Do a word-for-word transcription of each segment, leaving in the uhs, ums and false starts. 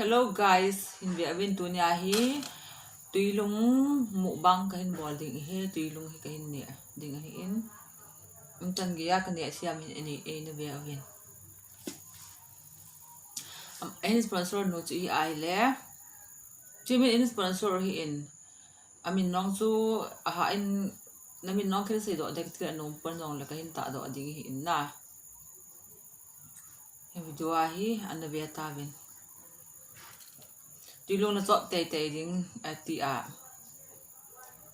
Hello guys, hin ve uvin tunia hi Tuilung mukbang kahin bol ding ahi, Tuilung hi kahin neh ding ahin. Umtan geiya kaneh siam hin eina ve uvin. Am, eina sponsor nu chu hi ahile. Chumin eina sponsor hi in. Amin nong chu aha in, namin nong khin seidoh dek tia nom pon jongle kahin tahdoh ding ahi in na. Hi video a hi ana ve tauvin. Tuilung na chop teitei ding ati a.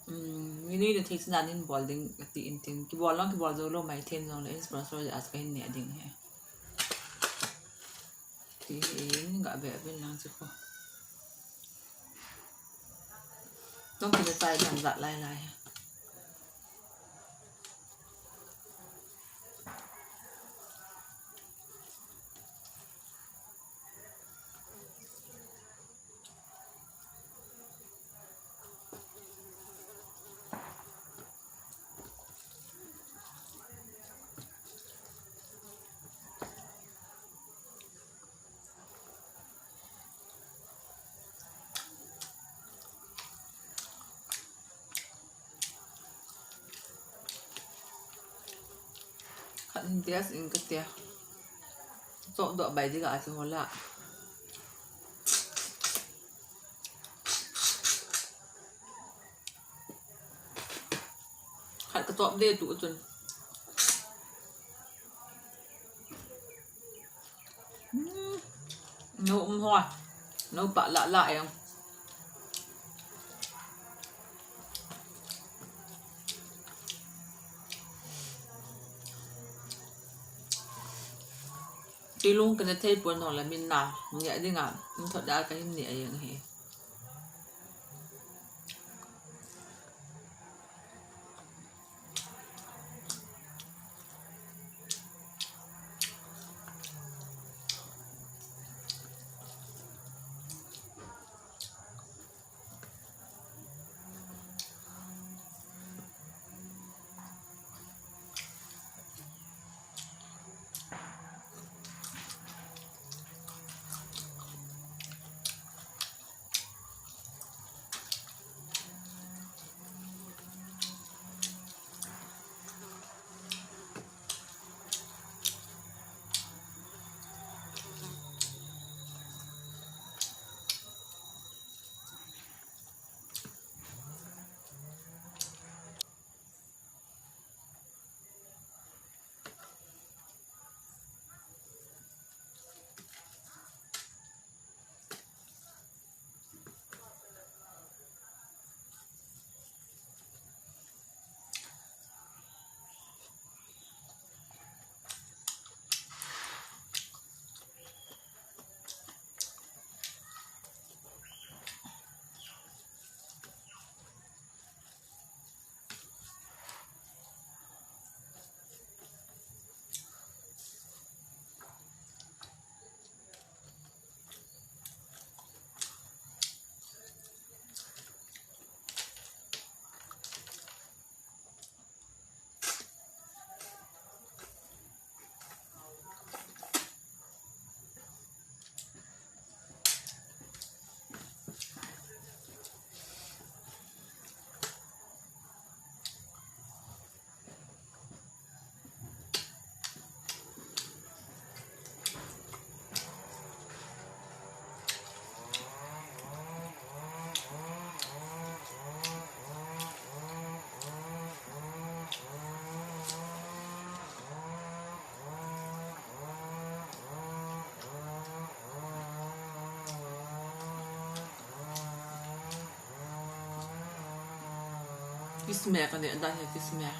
Um, mi nui na thei china nin bol ding ati in tin. Kibol long kibol jou lou mai thei jongle eina sponsor a chu kahin neh ding ahi. Ti hi in ga ve uvin lang chu ko. Tong kile tai kan jat lai lai. Khat in test in kate. Chop doh bai ding a chu hola. Khat kachop de tu chun. Hmm. No um hoa. No pa la la eng. Tuilung kana thei pon nong la min na. Nge ding a. Min thot da kahin neh a eng hi. Kismeh kaneh dan hi kismeh.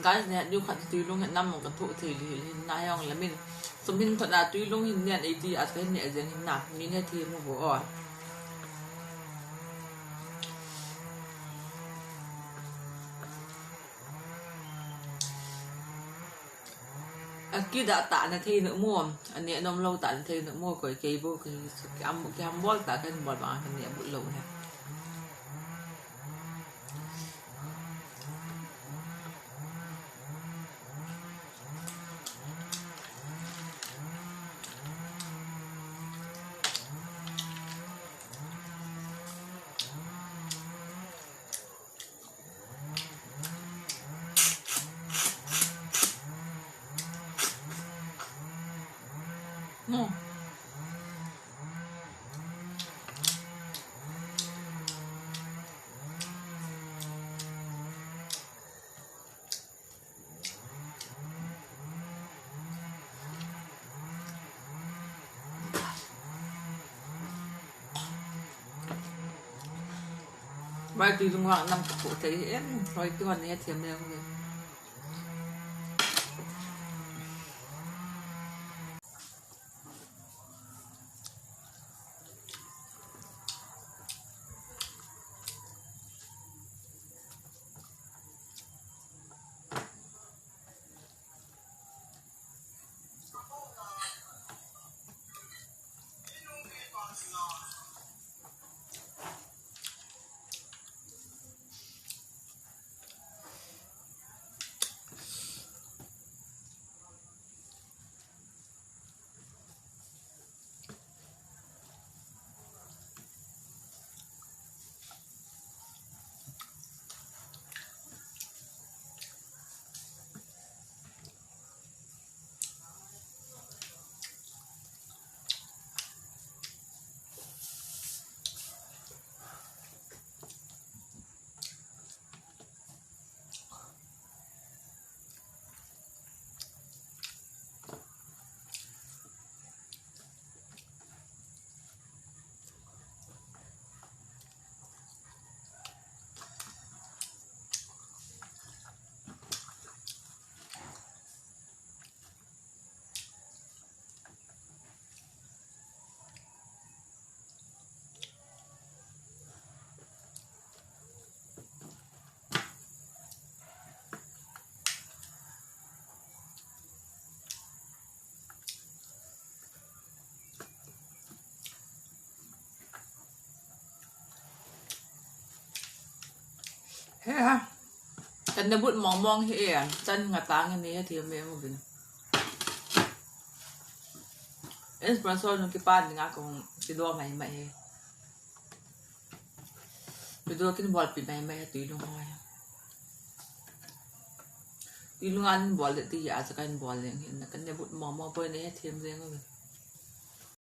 Guys, ne, diu khat twilung hin nam ka thu thei li hin na yong lamin. Sum hin thot na twilung hin nian ei ti at ka hin ne jeng hin na. Min he thi mu bo o. Akida ta na thei na mu. Ane nom lo ta na thei na mu koi kei bo kei su ki am, ki am bol ta kan bol ba kan ne bu lo na. No. Vai tui lung vang nam ka pu thei em, vai tui hon ne thiam le hung le. He ha. Kan na but mong mong hi e, chan nga tang ni he thiam me mo bin. Espresso nu ki pan nga kong ki do mai mai he. Video kin bol pi mai mai tui lung hoi. Tui lung an bol le ti ya cha kan bol le hin kan ne but mo mo poi ne thiam le ngo.